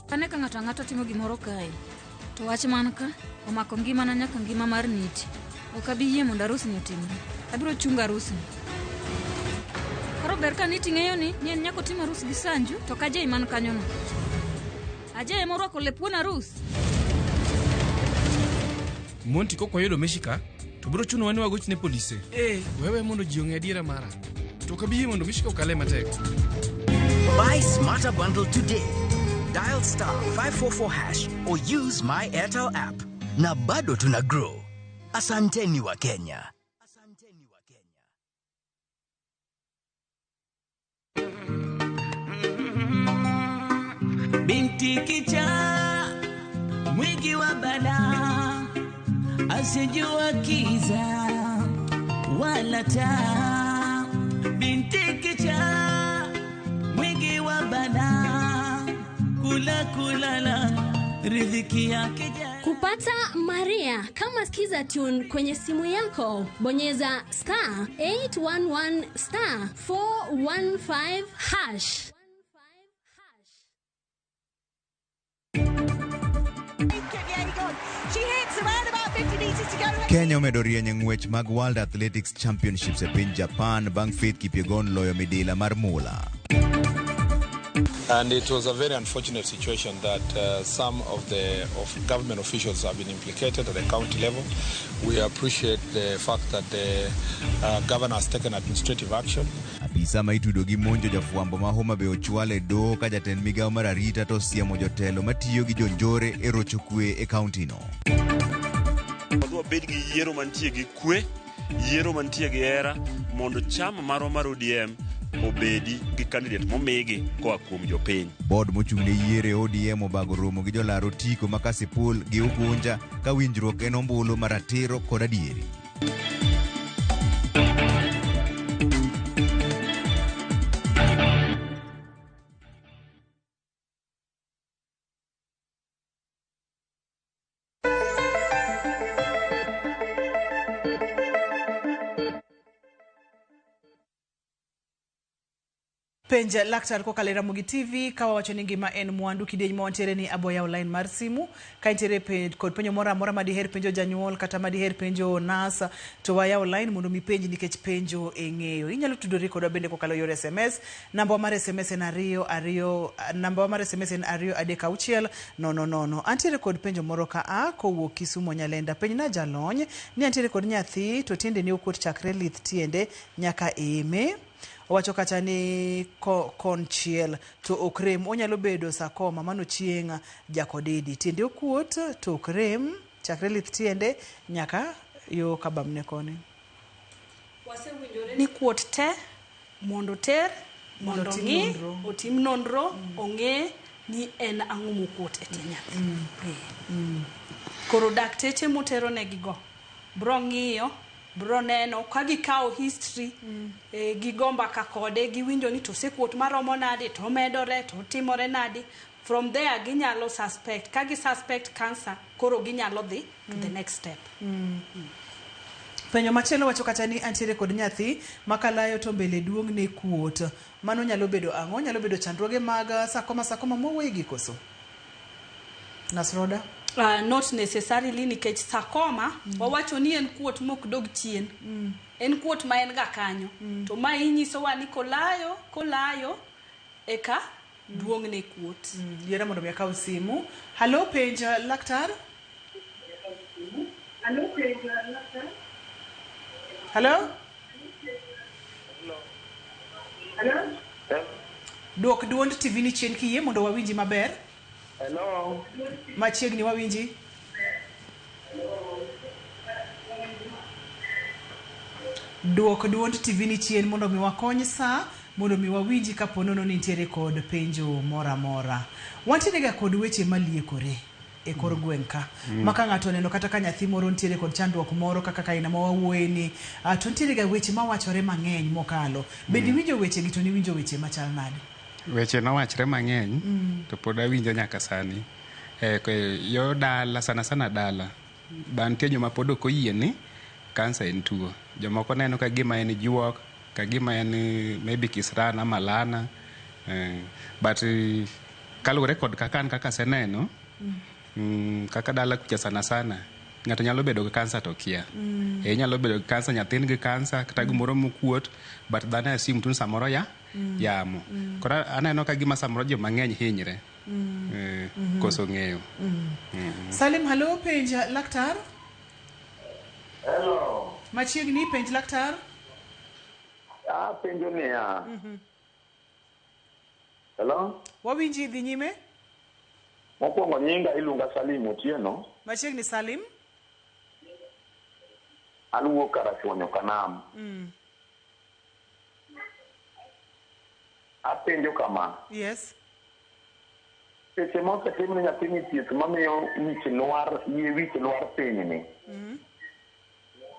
Ane ka ng'ato ang'ata timo gimoro kae, to wach man ka omako ngimana nyaka ngima mar niti. Ok abi yie mondo arusni otimre. Abiro chungo arusni. Koro ber ka niti ng'eyo ni en nyaka otim arus gi Sanju to ka Ajay man kanyono. Ajay ema orwako lep wuon arus. Monti kok wayudo Mishika, to biro chunowa ni wagoch ne polise. Wewe mondo ji ong'e adiera mara. To ok abi yie mondo Mishika okale matek. Buy smarter bundle today. Dial star 544 hash or use my Airtel app. Na bado tuna grow. Asanteni wa Kenya. Binti kichaa mwingi wa balaa, asijua kiza wala taa. Binti kichaa mwingi wa balaa, kula kulala riziki yake. Kupata Maria kama Skiza Tune kwenye simu yako, bonyeza star 811 star 415 hash. Kenya omedo rieny e ng'wech mag World Athletics Championships e piny Japan bang' Faith Kipyegon loyo midila mar mula. And it was a very unfortunate situation that some of the government officials have been implicated at the county level. We appreciate the fact that the governor has taken administrative action. Apisa ma itudo gi monjo jafwambo ma Homa Bay ochwal e doho ka jatend migawo mar arita to osiemo jotelo matiyo gi jonjore e rocho kwe e kauntino. Wadwa bed gi yiero mantie gi kwe, yiero mantie gi hera, mondo chama marwa mar ODM obedi gi candidate momigi koa kuom jopiny. Board mochung' ne yiero e ODM obago romo gi jolar otiko ma Kasipul gi Ugunja ka winjruok en ombulu maratiro kod adieri. Penj laktar kokalo e Ramogi TV ka wawacho ni ngima en mwandu. Kidieny ma wantiere ni aboyawo line mar simu ka intiere kod penjo moro amora madiher penjo janyuol kata madiher penjo nasa, to wayawo line mondo mi penj nikech penjo e ng'eyo. Inyalo tudori kodwa bende kokalo yor SMS. Namba mar SMS en 2 namba mar SMS en 2 3 6 0 0. Antiere kod penjo moro ka a kowuok Kisumu Nyalenda. Penj na jalony ni antiere kod nyathi to tiende ne okuot chakre lith tiende nyaka eme. Owacho kata ni konchiel to ok rem, onyalo bedo sarcoma mano chieng' jakodidi. Tiende okuot to ok rem chakre lith tiende nyaka yo kabamne koni. Wasewinjore ni kuot te mondo ter Mondo otim ng'i nonro. Otim nonro, ong'e ni en ang'o mokuot e tie nyathi. Koro dakteche motero negigo bro ng'iyo, bro neno ka gikawo history, gigo mbaka kode, giwinjo ni to osekuot maromo nade, to omedore, to otimore nade. From there ginyalo suspect. Ka gi suspect cancer, koro ginyalo dhi to the next step. Penjo machielo wacho kata ni antiere kod nyathi ma kalayo to mbele duong' ne kuot. Mano nyalo bedo ang'o? Nyalo bedo chandruoge mag sarcoma sarcoma mwawuoye gi koso? Nasroda? Not necessarily, nikech sarcoma wawacho ni en kuot mok dog chien. En kuot ma en ga kanyo. To ma inyisowa ni kolayo, kolayo, eka duong' ne kuot. Yiera mondo mi akaw simu. Hallo, penj laktar? Hallo? Duok duond TV ni chien kiyie mondo wawinji maber. Hello. Machiegni wawinji. Duok duond TV ni chien mondo mi wakony sa mondo mi wawinji kapo nono ni nitiere kod penjo moro amora. Wantiere ga kod weche maliekore e kor gweng' ka. Ma ka ng'ato oneno kata ka nyathi moro nitiere kod chandruok moro kaka kaina ma wawuoye ni, to nitiere ga weche mawachore mang'eny mokalo. Bende iwinjo weche gi to niwinjo weche machal nade? Weche nowachre mang'eny to pod awinjo nyaka sani. Yo dala, sana sana dala, ba nitie joma pod ok oyie ni kansa en tuo. Jomoko neno ka gima en juok, ka gima en maybe kisran ama lana. But kaluwore kod kaka an kaka aseneno, kaka dala kucha sana sana, ng'ato nyalo bedo gi kansa to kia. Inyalo bedo gi kansa, nyathini gi kansa, kata gimoro mokuot, but dhano assume tu ni samoro ya yamo. Koro aneno ka gima samoro joma ng'eny hinyre. Koso ng'eyo. Salim, hallo, penj laktar? Hello. Machiegni, penj laktar? Apenjo niya. Hello? Wawinji, dhi nyime. Mokwongo nyinga iluonga Salim Otieno. Machiegni Salim. An wuok Karachuonyo Kanam. Apenjo kama. Yes. Seche mosetim ne nyathini thieth mamiyo wich lwar, yie wich lwar piny ni.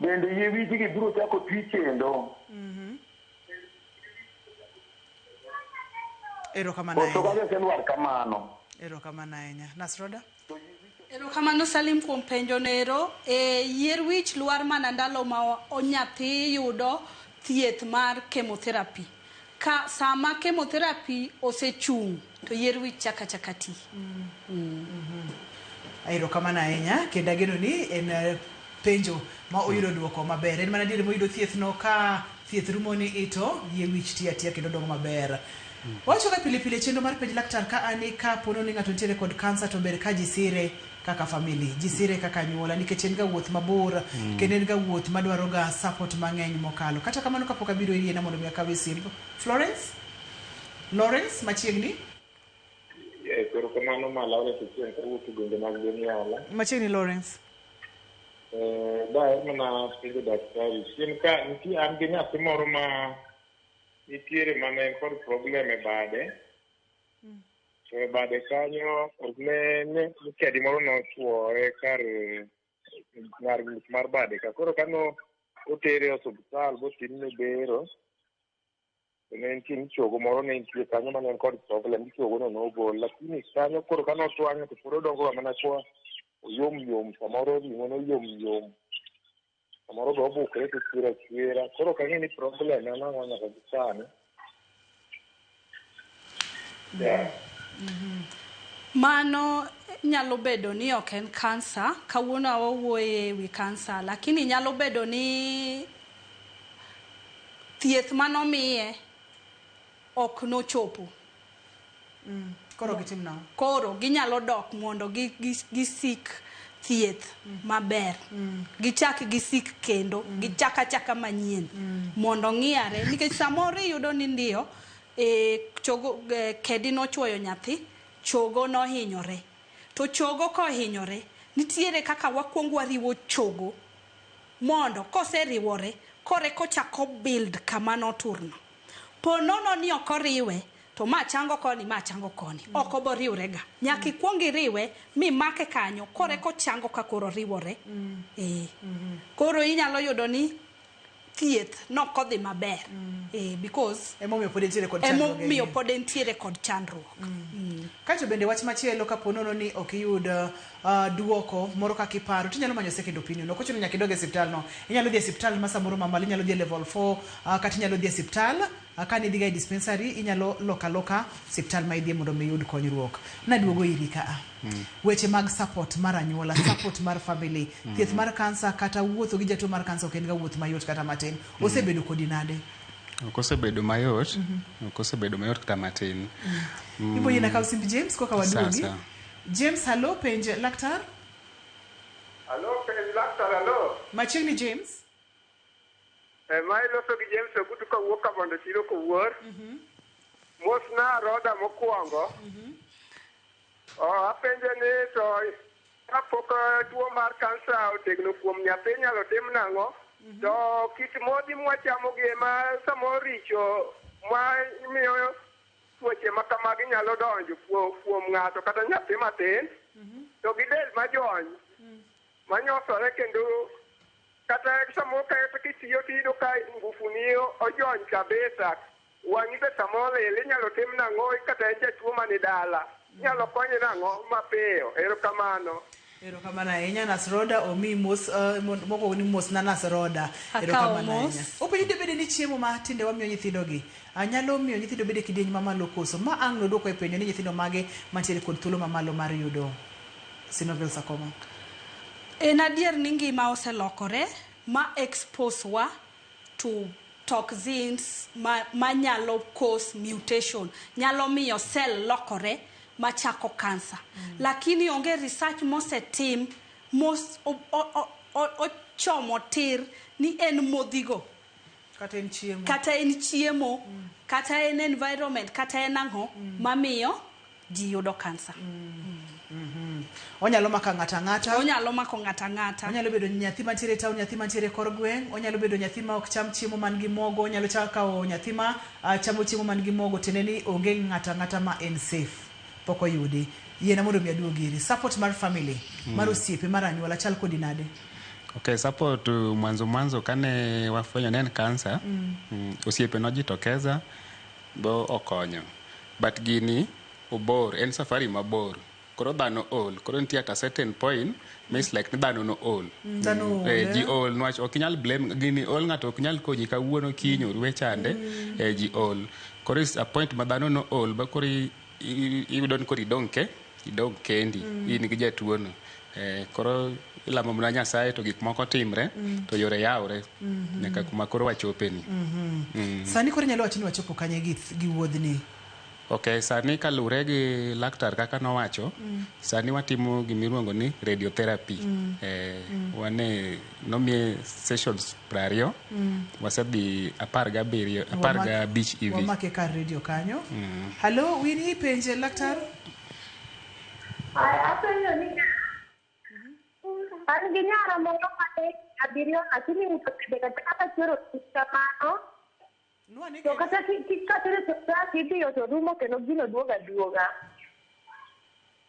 Bende yie wijgi biro chako twi kendo? Erokamano Koso ahinya. kaka oselwar kamano? Erokamano ahinya. Nasroda? Erokamano Salim kuom penjo nero. Yier wich lwar mana ndalo ma nyathi yudo thieth mar chemotherapy. Ka sama chemotherapy osechung', to yier wich chaka chaka ti. Erokamano ahinya, kendo ageno ni en penjo ma oyudo duoko maber. En mana diere moyudo thieth no ka thieth rumo ni ito, yie wich ti atiya kendo dongo maber. Wacho ga pile pile chenro mar penj laktar ka ani ka pono ni ng'ato nitiere kod kansa to ber ka ji sire kaka family, ji sire kaka anyuola, nikech en ga wuoth mabor, kendo en ga wuoth madwaro ga support mang'eny mokalo. Kata kamano kapok abiro iriena mondo mi akaw simb Florence? Lawrence machiegni? Erokamano ma Lawrence Ochieng' kawuok e gwenge mag Bunyala. Machiegni Lawrence. Daher mana penjo daktari. Chien ka nitie an gi nyathi moro ma nitiere mane en kod problem e bade. To e bade kanyo ne kedi moro nochuoye kar ng'ar ng'ut mar bade ka. Koro kano otere e osiptal botimne bero, to ne nitie ni chogo moro ne nitie kanyo mane en kod problem, chogo no nogol. Lakini kanyo koro kane otwang'e to pod odongo ga mana kwa oyom yom, samoro ring'o no yom yom, samoro be obukre to chwer achwera. Koro ok ang'e ni problem en ang'o nyaka gi sani. Yeah. Mano nyalo bedo ni ok en kansa. Kawuono wawuoye wi kansa, lakini nyalo bedo ni thieth manomiye ok nochopo. Koro gitim nang'o? Koro ginyalo dok mondo gisik thieth maber. Gichak gisik kendo, gichak achaka manyien mondo ng'iyare. Nikech samoro iyudo ni ndio, chogo, kedi nochuoyo nyathi, chogo nohinyore. To chogo kohinyore, nitiere kaka wakwongo wariwo chogo mondo koseriwore, kore kochako build kama noturno. Po nono ni ok oriwe to ma chango koni, ma chango koni. Ok obo riwrega. Nyaka ikuong iriwe mimake kanyo koro eka ochango ka koro oriwore. Koro inyalo yudo ni thieth nok odhi maber. Because emomiyo pod entiere kod chandruok. Emomiyo pod entiere kod chandruok. Kaeto bende wach machielo, kapo nono ni ok iyud duoko moro kaka iparo, tinyalo manyo second opinion. Ok ochuno nyaka idog e osiptal no. Inyalo dhi e osiptal ma samoro mamalo, inyalo dhi e level 4, kata inyalo dhi e osiptal ka nidhi ga e dispensary, inyalo loka aloka osiptal ma idhiye mondo mi iyud konyruok. Naduogo iri ka. Weche mag support mar anyuola, support mar family, thieth mar kansa kata wuotho gi jatuo mar kansa ok en ga wuoth mayot kata matin. Osebedo kodi nade? Ok osebedo mayot, ok osebedo mayot kata matin. Ibo yiena kaw simb James koka waduogi. Sasa. James, hello, penj laktar. Hello, penj laktar, hello. Machiegni James. Ma iloso gi James Ogutu kawuok Kabondo Chiro Kowuor. Mos na Roda mokwongo. Apenje ni to kapok tuo mar kansa otegno kuom nyathi inyalo tim nang'o? To kit modhi mwachamo gi ema samoro richo ma miyo tuoche ma kamagi nyalo donjo kuom ng'ato kata nyathi matin. To gi del majony manyosore kendo kata samoro kata kitiyo tiyudo ka ngufuni ojony kabisa. Wang'i be samoro lil, inyalo tim nang'o kata en jatuo mani dala? Inyalo konye nang'o mapiyo? Erokamano. Erokamano ahinya Nasroda, omi mos mokwongo ni mos na Nasroda. Akawo Erokamano mos. ahinya. Openjo dibede ni chiemo ma tinde wamiyo nyithindogi nyalo miyo nyithindo bedo e kidieny mamalo koso? Ma ang' nodwoko e penjo ni nyithindo mage mantiere kod thuolo mamalo mar yudo synovial sarcoma. En adier ni ngima oselokore ma expose wa to toxins ma nyalo cause mutation, nyalo miyo cell lokore machako cancer. Lakini onge research mosetim mos ochomo tir ni en modhigo Kata en chiemo. Kata en chiemo, kata en environment, kata en ang'o mamiyo ji yudo cancer. Onyalo mako ng'ato ang'ata. Onyalo mako ng'ato ang'ata. Onyalo bedo nyathi mantiere e town, nyathi mantiere e kor gweng', onyalo bedo nyathi ma ok cham chiemo man gi mogo, onyalo chako kawo nyathi ma chamo chiemo man gi mogo, tiende ni onge ng'ato ang'ata ma en safe. Pok oyudi. Yiena mondo mi aduog iri. Support mar family, mar osiepe, mar anyuola chal kodi nade? Okay, support mwanzo mwanzo kane wafwenyo ne en kansa, osiepe nojitokeza bo okonyo. But gini obor, en safari mabor. Koro dhano ol, koro nitie at a certain point, means like ni dhano no ol. Dhano ol, eh? Ji ol, niwach ok inyal blame, gini ol, ng'ato ok nyal konyi kawuono, kiny orwe chande, ji ol. Koro is a point ma dhano no ol, ba koro iyudo ni koro idong' ke, idong' kendi, in gi jatuo no. Koro ilamo mana Nyasaye to gik moko timre, to yore yawre, nyaka kuma koro wachopeni. Sani koro inyalo wacho ni wachopo kanye gi wuodhni? Ok, sani kaluwore gi laktar kaka nowacho, sani watimo gimiluongo ni radiotherapy. Wane nomiye sessions 20, wasedhi 17, 15 hivi. Wamake kar radio kanyo. Hello, Winnie, penje laktar. Apenjo ni an gi nyara moro ma 7 lakini osebedo kata chwero tich kamano to kata katere osiptal tidhiyo to rumo kendo gino duogo aduoga.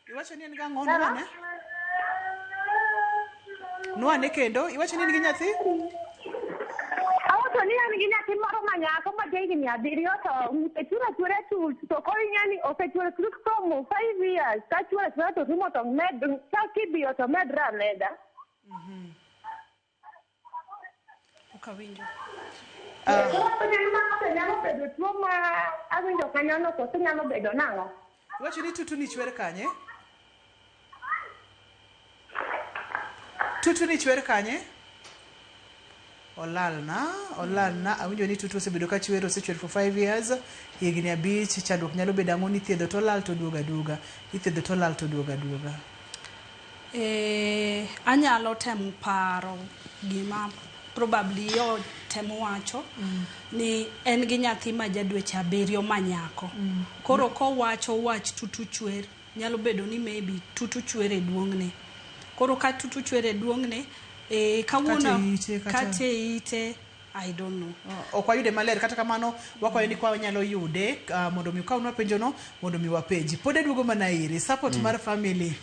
Iwacho ni en gang'o? Nwane? Nwane kendo, iwacho ni in gi nyathi? Awacho ni an gi nyathi moro ma nyako ma jahigni 7 to ng'ute chwer achwera chuth to koro ing'e ni osechwero chuth from 5 years ka chwer achwera to rumo to med ka kibiyo to medre ameda. Ok awinjo. Koro apenjo ni mano be nyalo bedo tuo ma awinjo kanyono koso nyalo bedo nang'o? Iwacho ni tutu ni chwer kanye? Tutu ni chwer kanye? Olalna, olalna. Awinjo ni tutu osebedo ka chwer, osechwer for 5 years, higni 5, chandruok nyalo bedo ang'o ni ithiedho to olal to duogo aduoga. Ithiedho to olal to duogo aduoga. Anyalo temo paro gima probably yo temo wacho ni en gi nyathi ma ja dweche 7 ma nyako. Koro kowacho wach tutu chwer, nyalo bedo ni maybe tutu chwer e duong'ne. Koro ka tutu chwer e duong'ne, kawuono Kata e ite, kata e ite. I don't know. Ok wayude maler kata kamano wakwayo ni kwa wanyalo yude mondo mi ukawnwa penjono mondo mi wapenji. Pod aduogo mana iri support mar family,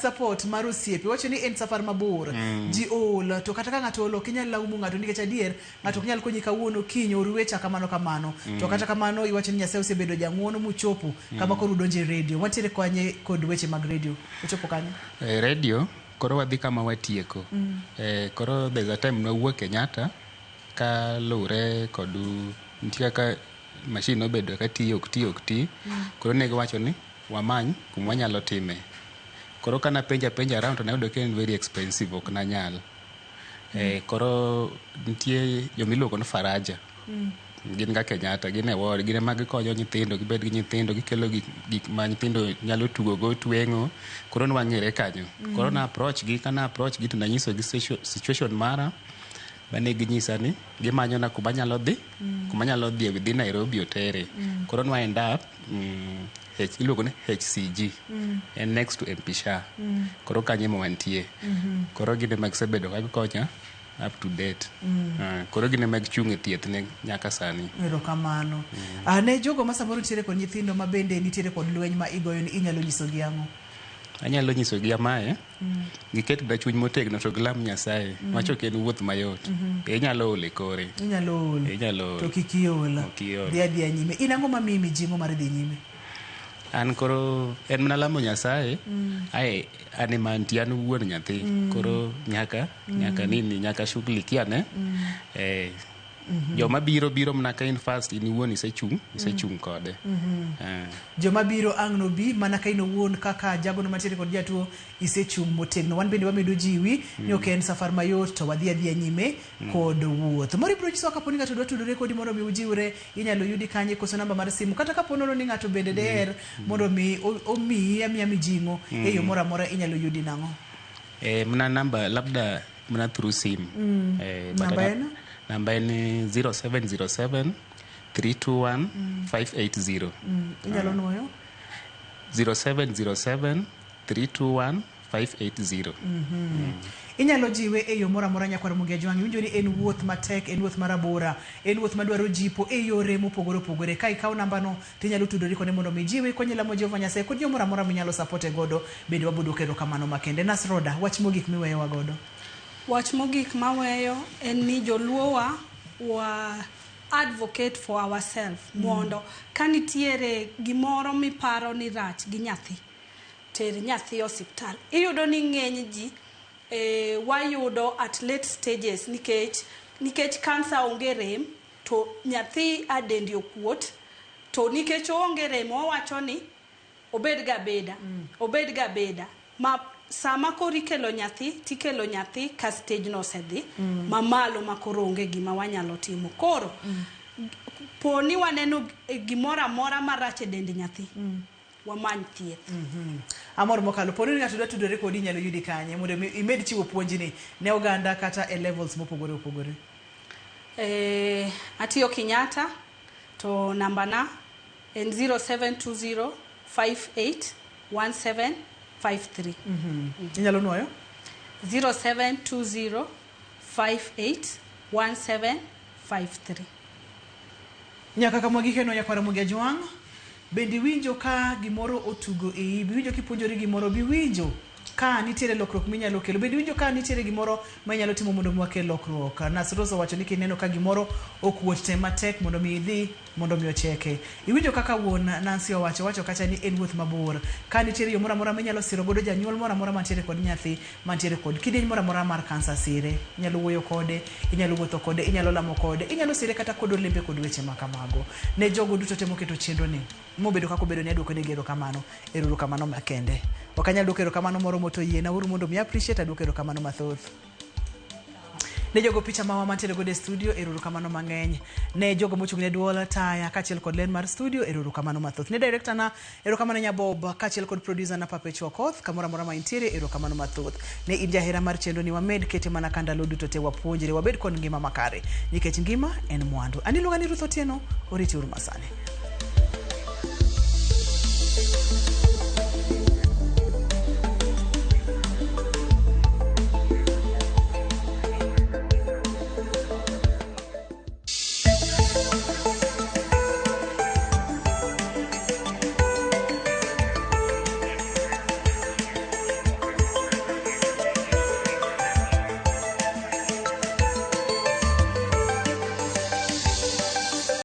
support mar osiepe. Iwacho ni en safar mabor. Ji ol to kata ka ng'ato ol ok inyal laumo ng'ato nikech adier ng'ato ok nyal konyi kawuono kiny or wecha kamano kamano. To kata kamano iwacho ni Nyasaye osebedo jang'uono muchopo kama koro udonjo e radio. Wantiere kanye kod weche mag radio? Uchopo kanye? E radio koro wadhi kama watieko. Koro there's a time nwawuok Kenyatta ka luwre kod nitie kaka machine nobedo ka tiyo ok ti ok ti. Koro ne giwacho ni wamany kuma wanyalo time. Koro kana penja penja around to nayudo ka en very expensive ok nanyal. Koro nitie jomiluongo ni Faraja. Gin ga Kenyatta, gin e ward, gin ema gikonyo nyithindo, gibed gi nyithindo, gikelo gik ma nyithindo nyalo tugogo, tweng'o. Koro nwang'ere kanyo. Koro na approach gi, kana approach gi to nanyiso gi situation mara. Mane ginyisa ni gimanyona kuma anyalo dhi, kuma anyalo dhiye within Nairobi otere. Koro nwa end up iluongo ni HCG. En next to MP Shah. Koro kanyo ema wantie. Koro gin ema gisebedo ka gikonya up to date. Koro gin ema gichung' e thieth ne nyaka sani. Erokamano. Ne jogo ma samoro nitiere kod nyithindo ma bende nitiere kod lweny ma igoyo ni inyalo nyisogi ang'o? Anyalo nyisogi amae, giket ga chuny motegno to gilam Nyasaye. Wach ok en wuoth mayot. Inyalo ol e kore. Inyalo ol. Inyalo ol. To kik iol. Ok iol. Dhi adhiya nyime. In ang'o mamiyi mijing'o mar dhi nyime? An koro en mana lamo Nyasaye. Ae an ema antie, an wuon nyathi. Koro nyaka nyaka nini nyaka shughulikia ne. Joma biro biro mana ka in first in iwuon isechung' isechung' kode. Joma biro ang' nobi mana ka in owuon kaka jagono mantiere kod jatuo isechung' motegno. Wan bende wamedo jiwi ni ok en safar mayot to wadhi adhiya nyime kod wuoth. Moro ibiro nyisowa kapo ni ng'ato dwa tudore kodi mondo mi ujiwre, inyalo yudi kanye koso namba mar simu kata kapo nono ni ng'ato bende deher mondo mi omiyi amiya mijing'o e yo moro amora inyalo yudi nang'o? Mana namba labda mana through sim. But Namba en? Namba en 0707 321 580. Inyalo nuoyo? 0707 321 580. Inyalo jiwe e yo moro amora nyakwar Mugia Jwang'. Iwinjo ni en wuoth matek, en wuoth marabora, en wuoth madwaro jipo e yore mopogore opogore. Ka ikawo nambano tinyalo tudori kode mondo mi jiwe konyi lamo Jehova Nyasaye kod yo moro amora minyalo sapote godo. Bende wabiro duoko erokamano makende. Nasroda, wach mogik miweyowa godo. Wach mogik maweyo en ni joluowa wa advocate for ourselves mondo ka nitiere gimoro miparo ni rach gi nyathi, ter nyathi e osiptal. Iyudo ni ng'eny ji wayudo at late stages nikech kansa onge rem to nyathi a dendi okuot to nikech oonge rem wawacho ni obed ga beda, obed ga beda. Ma sama koro ikelo nyathi tikelo nyathi ka stage no osedhi mamalo ma koro onge gima wanyalo timo. Koro po ni waneno gimoro amora marach e dend nyathi, wamany thieth. Amor mokalo. Po ni ng'ato dwa tudore kodi inyalo yudi kanye mondo mi imed chiwo puonjni ne oganda kata e levels mopogore opogore. Atiyo Kenyatta to nambana en 0720 58 1753. Inyalo nuoyo? 0720 58 1753. Nyaka kama gikeno nyakwar Mugia Jwang', bende iwinjo ka gimoro otugo e iyi, biwinjo kipuonjori gimoro, biwinjo ka nitiere lokruok minyalo kelo, bende iwinjo ka nitiere gimoro ma inyalo timo mondo mi wakel lokruok. Nasros owacho ni kineno ka gimoro okuot tem matek mondo mi idhi mondo mi ocheke. Iwinjo kaka wuon Nancy owacho, owacho kacha ni en wuoth mabor. Ka nitiere yo moro amora minyalo siro godo janyuol moro amora mantiere kod nyathi, mantiere kod kidieny moro amora mar kansa sire. Inyalo wuoyo kode, inyalo wuotho kode, inyalo lamo kode, inyalo sire kata kod olembe kod weche ma kamago. Ne jogo duto te moketo chenro ni, mobedo kaka obedo ni aduoko negi erokamano, erokamano makende. Ok anyal duoko erokamano moromo to yiena uru mondo mi appreciate aduoko erokamano mathoth. Ne jogo picha mawa mantiere godo e studio, erokamano mang'eny. Ne jogo mochung' ne duol, taya, kaachiel kod ler mar studio, erokamano mathoth. Ne director na, erokamano Nyabob, kaachiel kod producer na Perpetua Okoth, kamoro amora ma intiere, erokamano mathoth. Ne in jahera mar chenro ni wamed kete mana ka ndalo duto te wapuonjre, wabed kod ngima makare, nikech ngima en mwandu. An iluonga ni Ruth Otieno, oriti uru masani.